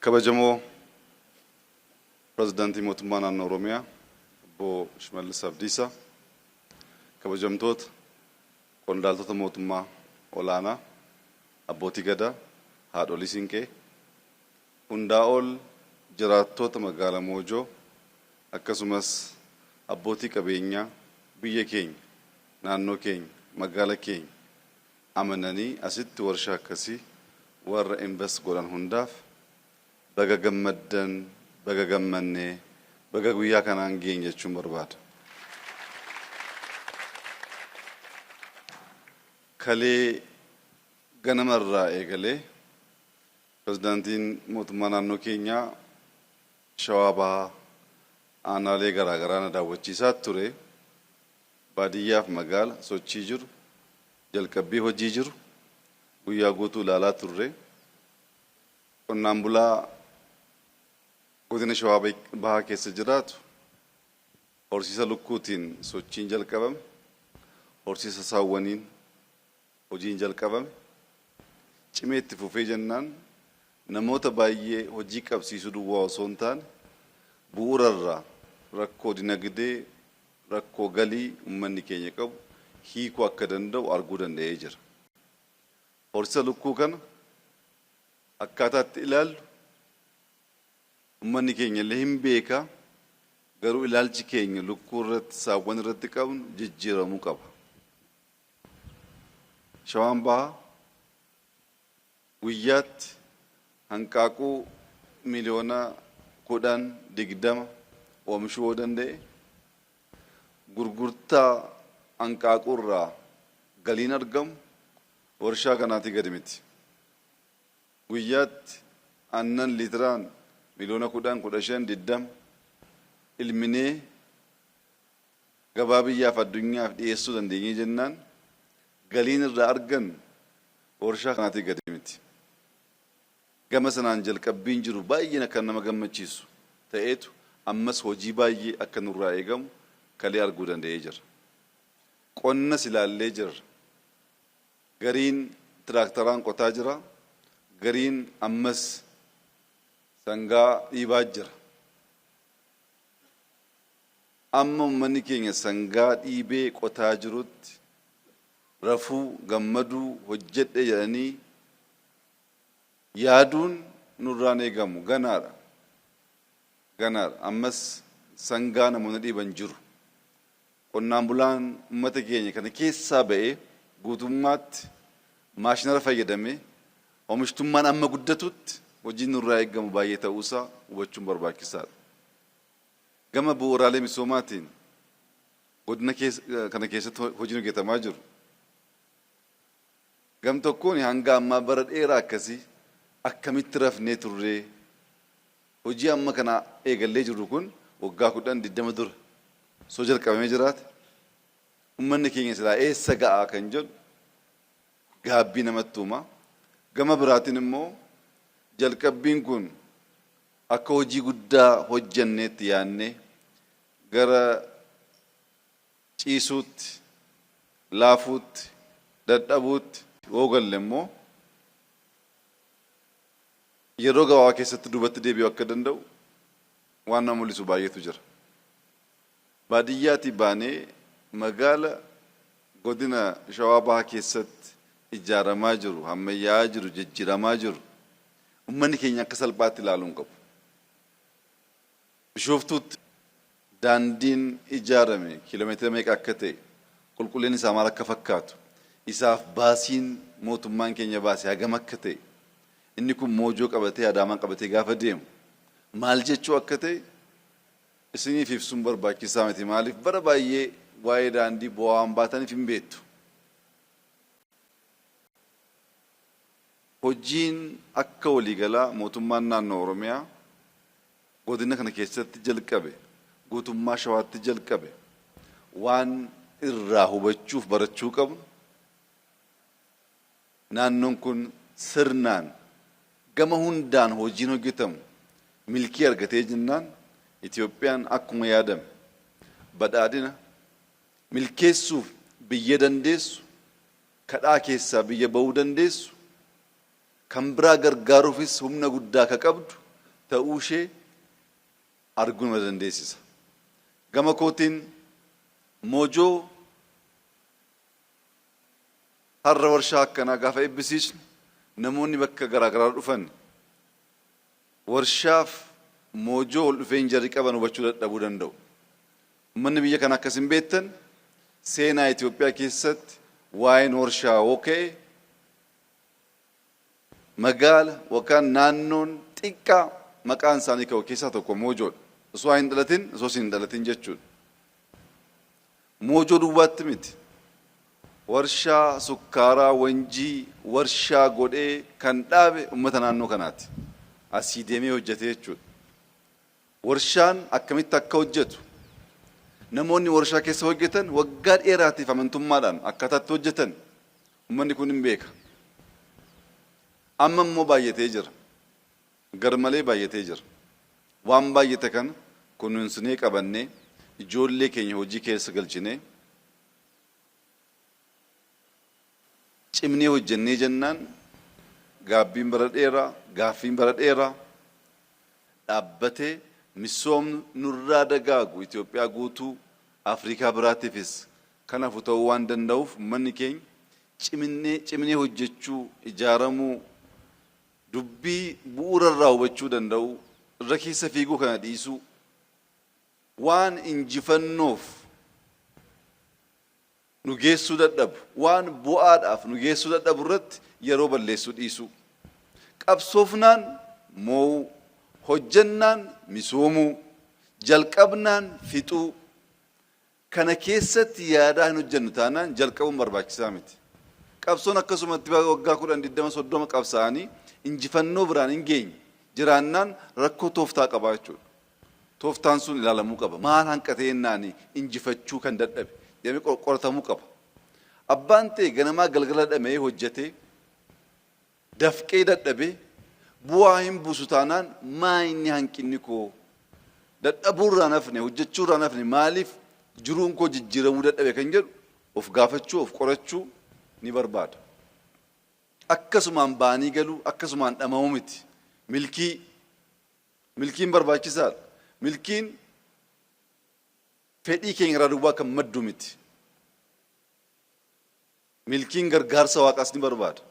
Kabajamoo Pirezidaantii Mootummaa Naannoo Oromiyaa Obbo Shimallis Abdiisaa, kabajamtoota qondaaltota mootummaa olaanaa, abbootii gadaa, haadholii siinqee, hundaa ol jiraattoota magaalaa Moojoo, akkasumas abbootii qabeenyaa biyya keenya, naannoo keenya, magaala keenya amananii asitti warshaa akkasii warra invest godhan hundaaf baga gammaddan, baga gammannee, baga guyyaa kanaan geenye jechuun barbaada. Kalee ganamarraa eegalee pirezidaantiin mootummaa naannoo keenyaa Shawaa Bahaa aanaalee garaagaraa na daawwachiisaa ture. Baadiyyaaf magaala sochii jiru, jalqabbii hojii jiru guyyaa guutuu ilaalaa turre. Qonnaan bulaa godina Shawaa Bahaa keessa jiraatu horsiisa lukkuutiin sochiin jalqabame, horsiisa saawwaniin hojiin jalqabame, cimee itti fufee jennaan namoota baay'ee hojii qabsiisuu duwwaa osoo hin taane bu'uurarraa rakkoo dinagdee, rakkoo galii uummanni keenya qabu hiikuu akka danda'u arguu danda'ee jira. Horsiisa lukkuu kana akkaataatti ilaallu uummanni keenya illee hin beeka, garuu ilaalchi keenya lukkuu irratti, saawwan irratti qabnu jijjiiramuu qaba. Shawaan Bahaa guyyaatti hanqaaquu miliyoona 10, 20 oomishuu yoo danda'e, gurgurtaa hanqaaquu irraa galiin argamu warshaa kanaatii gadi miti. Guyyaatti aannan liitiraan miliyoona 10, 15, 20 ilminee gabaa biyyaaf addunyaaf dhiyeessuu dandeenyee jennaan galiin irraa argannu warshaa kanaatii gadi miti. Gama sanaan jalqabbiin jiru baay'een akka nama gammachiisu ta'eetu ammas hojii baay'ee akka nurraa eegamu kalee arguu danda'ee jira. Qonnas ilaallee jirra. Gariin tiraaktaraan qotaa jira, gariin ammas sangaa dhiibaa jira. Amma uummanni keenya sangaa dhiibee qotaa jirutti rafuu, gammaduu, hojjedhe jedhanii yaaduun nurraan eegamu ganaadha. Ganaadha. Ammas sangaa namoonni dhiiban jiru. Qonnaan bulaan uummata keenya kana keessaa ba'ee guutummaatti maashinara fayyadamee oomishtummaan amma guddatutti hojiin nurraa eegamu baay'ee ta'uusaa hubachuun barbaachisaadha. Gama bu'uuraalee misoomaatiin godina kana keessatti hojiin hojjetamaa jiru gam tokkoon hanga ammaa bara dheeraa akkasii akkamitti rafnee turree, hojii amma kana eegallee jirru kun waggaa 10, 20 dura soo jalqabamee jiraate uummanni keenya silaa eessa ga'aa kan jedhu gaabbii namatti uuma. Gama biraatiin immoo jalqabbiin kun akka hojii guddaa hojjenneetti yaannee gara ciisuutti, laafuutti, dadhabuutti yoo galle immoo yeroo gabaabaa keessatti duubatti deebi'uu akka danda'u waan nama mul'isu baay'eetu jira. Baadiyyaatii baanee magaala godina Shawaa Bahaa keessatti ijaaramaa jiru, ammayyaa'aa jiru, jijjiiramaa jiru uummanni keenya akka salphaatti ilaaluu hin qabu. Bishooftuutti daandiin ijaarame kiiloomeetira meeqa akka ta'e, qulqullinni isaa maal akka fakkaatu, isaaf baasiin mootummaan keenya baase hagam akka ta'e, inni kun Moojoo qabatee Adaamaa qabatee gaafa deemu maal jechuu akka ta'e isiniif ibsuun barbaachisaa miti. Maaliif bara baay'ee waa'ee daandii bu'aa waan baataniif hin beektu. Hojiin akka waliigalaa mootummaan naannoo Oromiyaa godina kana keessatti jalqabe, guutummaa Shawaatti jalqabe, waan irraa hubachuuf barachuu qabnu, naannoon kun sirnaan gama hundaan hojiin hojjetamu milkii argatee jennaan Itoophiyaan akkuma yaadame badhaadhina milkeessuuf biyya dandeessu, kadhaa keessaa biyya ba'uu dandeessu, kan biraa gargaaruufis humna guddaa akka qabdu ta'uu ishee arguu nama dandeessisa. Gama kootiin Moojoo har'a warshaa akkanaa gaafa eebbisiisnu, namoonni bakka garaa garaa dhufan warshaaf Moojoo ol dhufeen jarri qaban hubachuu dadhabuu danda'u. Uummanni biyya kana akkas hin beektan, seenaa Itoophiyaa keessatti waa'een warshaa hoo ka'e, magaala yookaan naannoon xiqqaa maqaan isaanii ka'u keessaa tokko Moojoodha. Osoo hin dhalatin, osoo isin hin dhalatin jechuudha. Moojoo duwwaatti miti. Warshaa sukkaaraa Wanjii warshaa godhee kan dhaabe uummata naannoo kanaati. Asii deemee hojjetee jechuudha. Warshaan akkamitti akka hojjetu, namoonni warshaa keessa hojjetan waggaa dheeraatiif amantummaadhaan akkaataatti hojjetan uummanni kun hin beeka. Amma immoo baay'atee jira. Garmalee baay'atee jira. Waan baay'ate kana kunuunsinee qabannee, ijoollee keenya hojii keessa galchinee, cimnee hojjennee jennaan, gaabbiin bara dheeraa, gaaffiin bara dheeraa dhaabbatee, misoomni nurraa dagaagu Itoophiyaa guutuu, Afrikaa biraatiifis kanafu ta'uu waan danda'uuf, uummanni keenya cimnee cimnee hojjechuu, ijaaramuu, dubbii bu'uura irraa hubachuu danda'u, irra keessa fiiguu kana dhiisuu, waan injifannoof nu geessuu dadhabu, waan bu'aadhaaf nu geessuu dadhabu irratti yeroo balleessuu dhiisuu, qabsoofnaan moo'uu, hojjennaan misoomuu, jalqabnaan fixuu kana keessatti yaadaa hin hojjennu taanaan jalqabuun barbaachisaa miti. Qabsoon akkasumatti waggaa 10, 20, 30 qabsaa'anii injifannoo biraan hin geenye jiraannaan rakkoo tooftaa qabaa jechuudha. Tooftaan sun ilaalamuu qaba. Maal hanqatee jennaani injifachuu kan dadhabe jedhamee qoratamuu qaba. Abbaan ta'e ganamaa galgala dhama'ee hojjetee dafqee dadhabee bu'aa hin buusu taanaan, maa inni hanqinni koo? Dadhabuurraa nafne, hojjechuurraa nafne, maaliif jiruun koo jijjiiramuu dadhabe kan jedhu of gaafachuu, of qorachuu ni barbaada. Akkasumaan ba'anii galuu, akkasumaan dhama'uu miti. Milkiin barbaachisaadha. Milkiin fedhii keenya irraa duwwaa kan maddu miti. Milkiin gargaarsa Waaqaas ni barbaada.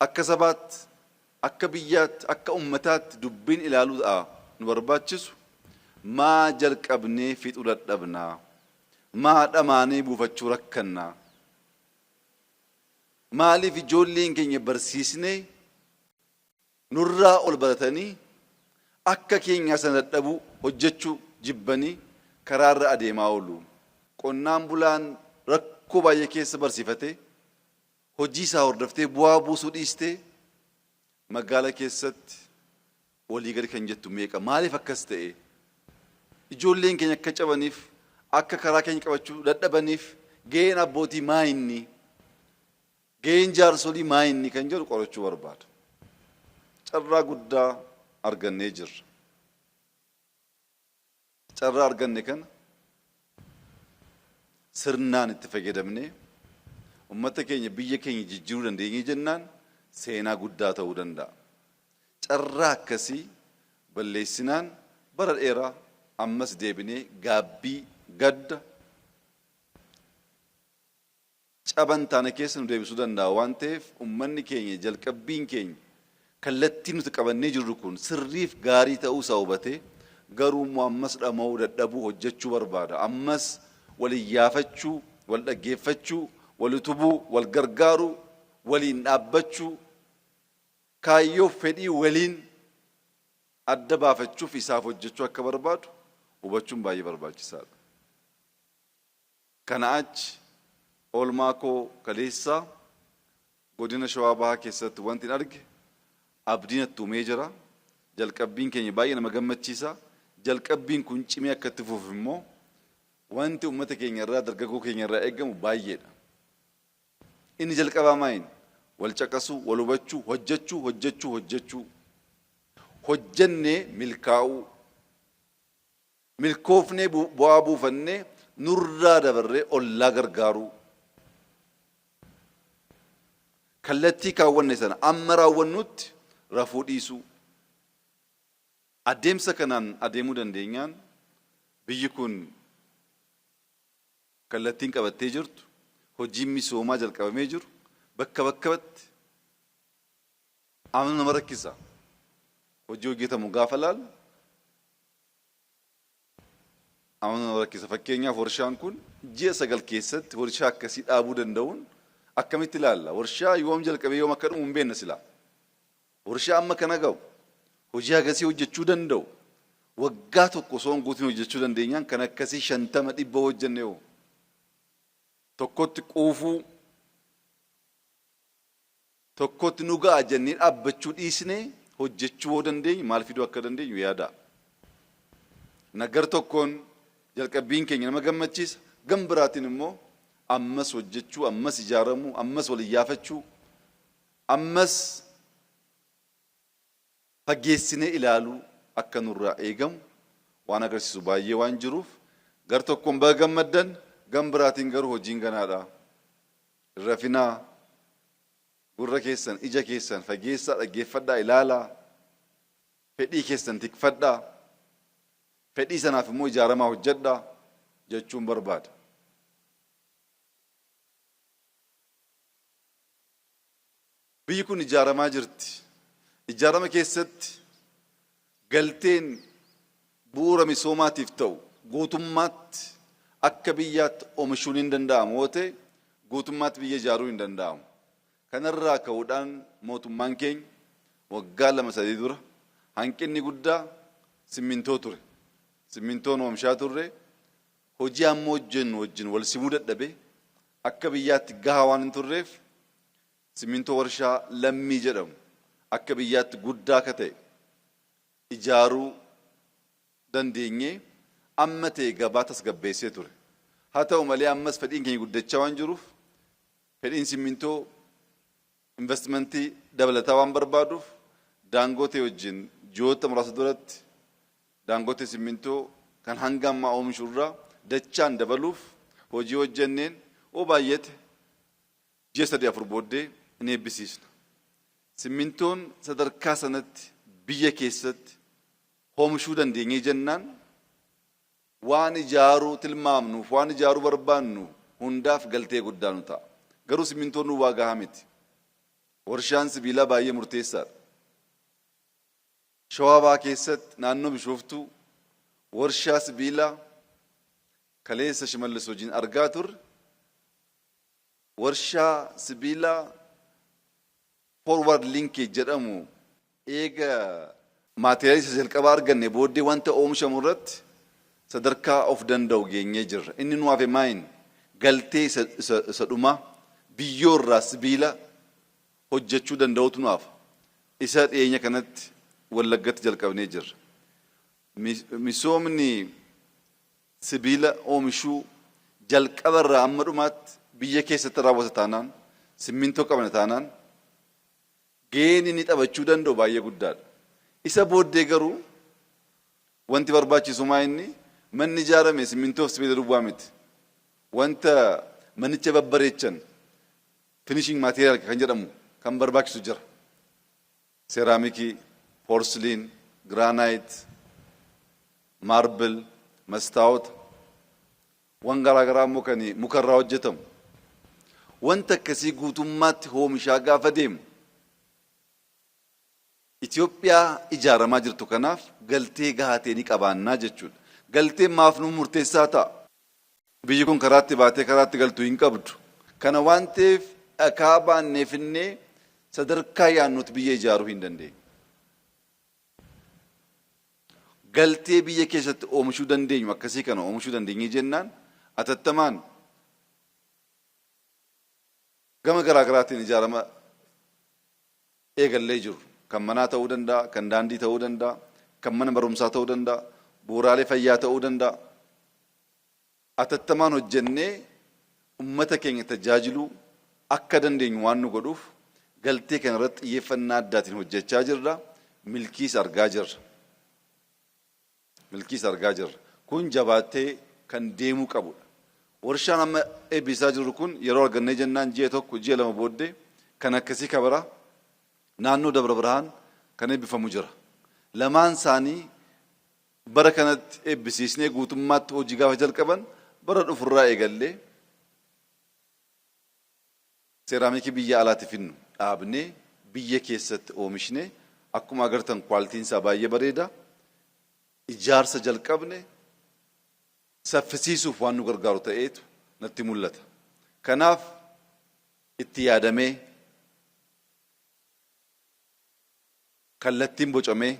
Akka sabaatti, akka biyyaatti, akka ummataatti dubbiin ilaaluudha nu barbaachisu: maa jalqabnee fixuu dadhabnaa? Maa dhamaanee buufachuu rakkannaa? Maaliif ijoolleen keenya barsiisnee nurraa ol baratanii akka keenyaa sana dadhabuu, hojjechuu jibbanii karaarra adeemaa oolu? Qonnaan bulaan rakkoo baay'ee keessa barsiifatee, hojii isaa hordoftee bu'aa buusuu dhiistee magaala keessatti walii gadi kan jettu meeqa? Maaliif akkas ta'e? Ijoolleen keenya akka cabaniif, akka karaa keenya qabachuu dadhabaniif gaheen abbootii maa inni? Gaheen jaarsolii maa inni kan jedhu qorachuu barbaada. Carraa guddaa argannee jirra. Carraa arganne kana sirnaan itti fayyadamnee ummata keenya, biyya keenya jijjiiruu dandeenye jennaan seenaa guddaa ta'uu danda'a. Carraa akkasii balleessinaan bara dheeraa ammas deebinee gaabbii, gadda, caban taane keessa nu deebisuu danda'a waan ta'eef, ummanni keenya jalqabbiin keenya, kallattii nuti qabannee jirru kun sirriif gaarii ta'uu isaa hubatee, garuu immoo ammas dhama'uu, dadhabuu, hojjechuu barbaada. Ammas wal iyyaafachuu, wal dhaggeeffachuu, wal utubuu, wal gargaaruu, waliin dhaabbachuu, kaayyoof fedhii waliin adda baafachuuf isaaf hojjechuu akka barbaadu hubachuun baay'ee barbaachisaadha. Kana achi oolmaa koo kaleessaa godina Shawaa Bahaa keessatti wanti arge abdii natti uumee jira. Jalqabbiin keenya baay'ee nama gammachiisa. Jalqabbiin kun cimee akka itti fufu immoo wanti uummata keenya irraa, dargaggoo keenya irraa eegamu baay'eedha. Inni jalqabaa maayin? Wal caqasuu, wal hubachuu, hojjechuu, hojjechuu, hojjechuu. Hojjennee milkaa'uu. Milkoofnee bu'aa buufannee nurraa dabarree ollaa gargaaruu. Kallattii kaawwanne sana amma raawwannutti rafuu dhiisuu. Adeemsa kanaan adeemuu dandeenyaan biyyi kun kallattiin qabattee jirtu, hojiin misoomaa jalqabamee jiru bakka bakkatti amanu nama rakkisa. Hojii hojjetamu gaafa laalu amanu nama rakkisa. Fakkeenyaaf, warshaan kun ji'a 9 keessatti warshaa akkasii dhaabuu danda'uun akkamitti ilaalla? Warshaa yoom jalqabee yoom akka dhumu hin beekna silaa. Warshaa amma kana ga'u, hojii hagasii hojjechuu danda'u, waggaa tokko osoo hin guutin hojjechuu dandeenyaan, kan akkasii 50, 100 hojjenne yoo tokkotti quufuu, tokkotti nu ga'a jennee dhaabbachuu dhiisnee hojjechuu yoo dandeenyu, maal fiduu akka dandeenyu yaada. Nagar tokkoon jalqabbiin keenya nama gammachiisa. Gam biraatiin immoo ammas hojjechuu, ammas ijaaramuu, ammas wal iyyaafachuu, ammas fageessinee ilaaluu akka nurraa eegamu waan agarsiisu baay'ee waan jiruuf, gar tokkoon baga gammaddan, gam biraatiin garuu hojiin ganaadha. Rafinaa, gurra keessan, ija keessan fageessaa dhaggeeffadhaa, ilaalaa, fedhii keessan tikfadhaa, fedhii sanaaf immoo ijaaramaa hojjedhaa jechuun barbaada. Biyyi kun ijaaramaa jirti. Ijaarama keessatti galteen bu'uura misoomaatiif ta'u guutummaatti akka biyyaatti oomishuun hin danda'amu yoo ta'e, guutummaatti biyya ijaaruu hin danda'amu. Kanarraa ka'uudhaan mootummaan keenya waggaa 2, 3 dura hanqinni guddaa simmintoo ture. Simmintoon oomishaa turre hojii amma hojjennu wajjin wal simuu dadhabe, akka biyyaatti gahaa waan hin turreef, simmintoo warshaa Lammii jedhamu akka biyyaatti guddaa akka ta'e ijaaruu dandeenyee amma ta'e gabaa tasgabbeessee ture. Haa ta'u malee, ammas fedhiin keenya guddachaa waan jiruuf, fedhiin simmintoo investimentii dabalataa waan barbaaduuf, Daangootee wajjin ji'oota muraasa duratti Daangootee simmintoo kan hanga ammaa oomishu irraa dachaan dabaluuf hojii hojjenneen, oo baay'ate ji'a 3, 4 booddee in eebbisiisna. Simmintoon sadarkaa sanatti biyya keessatti oomishuu dandeenyee jennaan, waan ijaaruu tilmaamnuuf, waan ijaaruu barbaannu hundaaf galtee guddaa nu ta'a. Garuu simmintoon duwwaa gahaa miti. Warshaan sibiilaa baay'ee murteessaadha. Shawaa Bahaa keessatti naannoo Bishooftuu warshaa sibiilaa kaleessa Shimallis wajjin argaa turre, warshaa sibiilaa forward linkage jedhamu, eega maateriyaalii isa jalqabaa arganne booddee wanta oomishamu irratti sadarkaa of danda'u geenyee jirra. Inni nu hafe maayin galtee isa dhumaa biyyoo irraa sibiila hojjechuu danda'utu nu hafa. Isa dhiyeenya kanatti Wallaggatti jalqabnee jirra. Misoomni sibiila oomishuu jalqaba irraa amma dhumaatti biyya keessatti raawwata taanaan, simmintoo qabna taanaan, gaheen inni taphachuu danda'u baay'ee guddaadha. Isa booddee garuu wanti barbaachisu maa inni manni ijaarame simmintoof sibiila duwwaa miti. Wanta manicha babbareechan, finishing material kan jedhamu kan barbaachisu jira. Seeraamikii, porcelain, granite, marble, mastaawota, wan garaa garaa immoo kan mukarraa hojjetamu. Wanta akkasii guutummaatti oomishaa gaafa deemu, Itoophiyaa ijaaramaa jirtu kanaaf galtee gahaa ta'e ni qabaannaa jechuudha. Galteen maaf nu murteessaa ta'a? Biyyi kun karaatti baatee karaatti galtu hin qabdu. Kana waan ta'eef, dhakaa baannee finnee sadarkaa yaannutti biyya ijaaruu hin dandeenyu. Galtee biyya keessatti oomishuu dandeenyu akkasii kana oomishuu dandeenye jennaan, atattamaan gama garaa garaatiin ijaarama eegallee jiru. Kan manaa ta'uu danda'a, kan daandii ta'uu danda'a, kan mana barumsaa ta'uu danda'a, bu'uuraalee fayyaa ta'uu danda'a. Atattamaan hojjennee ummata keenya tajaajiluu akka dandeenyu waan nu godhuuf, galtee kana irratti xiyyeeffannaa addaatiin hojjechaa jirra. Milkiis argaa jirra. Milkiis argaa jirra. Kun jabaatee kan deemuu qabudha. Warshaan amma eebbisaa jirru kun yeroo argannee jennaan ji'a 1, ji'a 2 booddee kan akkasii kabara naannoo Dabra Birhaan Kan eebbifamu jira. Lamaan isaanii bara kanatti eebbisiisnee guutummaatti hojii gaafa jalqaban, bara dhufurraa eegallee seeraamikii biyya alaatti finnu dhaabnee biyya keessatti oomishne. Akkuma agartan qualityn isaa baay'ee bareeda. Ijaarsa jalqabne saffisiisuuf waan nu gargaaru ta'eetu natti mul'ata. Kanaaf itti yaadamee, kallattiin bocamee,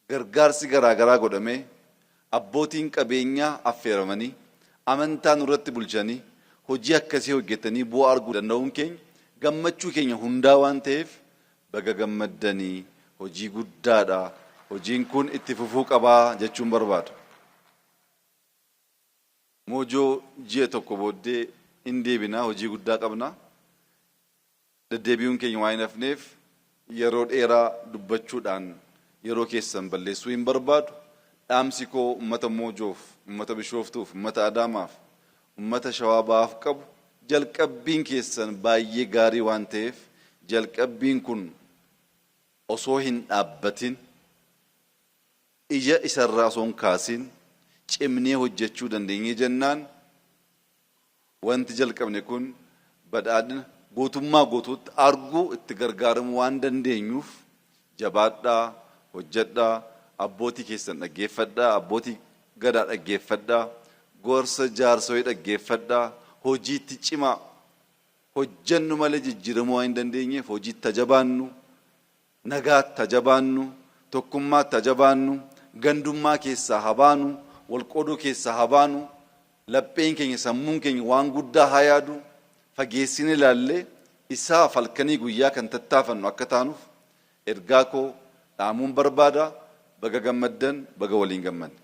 gargaarsi garaagaraa godhamee, abbootiin qabeenyaa affeeramanii, amantaa nurratti bulchanii, hojii akkasii hojjetanii bu'aa arguu danda'uun keenya gammachuu keenya hundaa waan ta'eef, baga gammaddanii. Hojii guddaadha. Hojiin kun itti fufuu qabaa jechuun barbaada. Moojoo ji'a tokko booddee hin deebinaa, hojii guddaa qabna. Deddeebi'uun keenya waan hin hafneef yeroo dheeraa dubbachuudhaan yeroo keessan balleessuu hin barbaadu. Dhaamsi koo uummata Moojoof, uummata Bishooftuuf, uummata Adaamaaf, uummata Shawaa Bahaaf qabu, jalqabbiin keessan baay'ee gaarii waan ta'eef, jalqabbiin kun osoo hin dhaabbatin, ija isarraa osoo hin kaasin, cimnee hojjechuu dandeenye jennaan, wanti jalqabne kun badhaadhina guutummaa guutuutti arguu itti gargaaramuu waan dandeenyuuf, jabaadhaa, hojjedhaa, abbootii keessan dhaggeeffadhaa, abbootii gadaa dhaggeeffadhaa, gorsa jaarsolii dhaggeeffadhaa, hojiitti cimaa. Hojjennu malee jijjiiramuu waan hin dandeenyeef, hojiitti jabaannu, nagaatti jabaannu, tokkummaatti jabaannu, gandummaa keessaa habaanu, walqooduu keessaa habaanu. Lapheen keenya, sammuun keenya waan guddaa haa yaadu. Fageessine ilaallee isaaf halkanii guyyaa kan tattaafannu akka taanuuf ergaa koo dhaamuun barbaada. Baga gammaddan, baga waliin gammanne.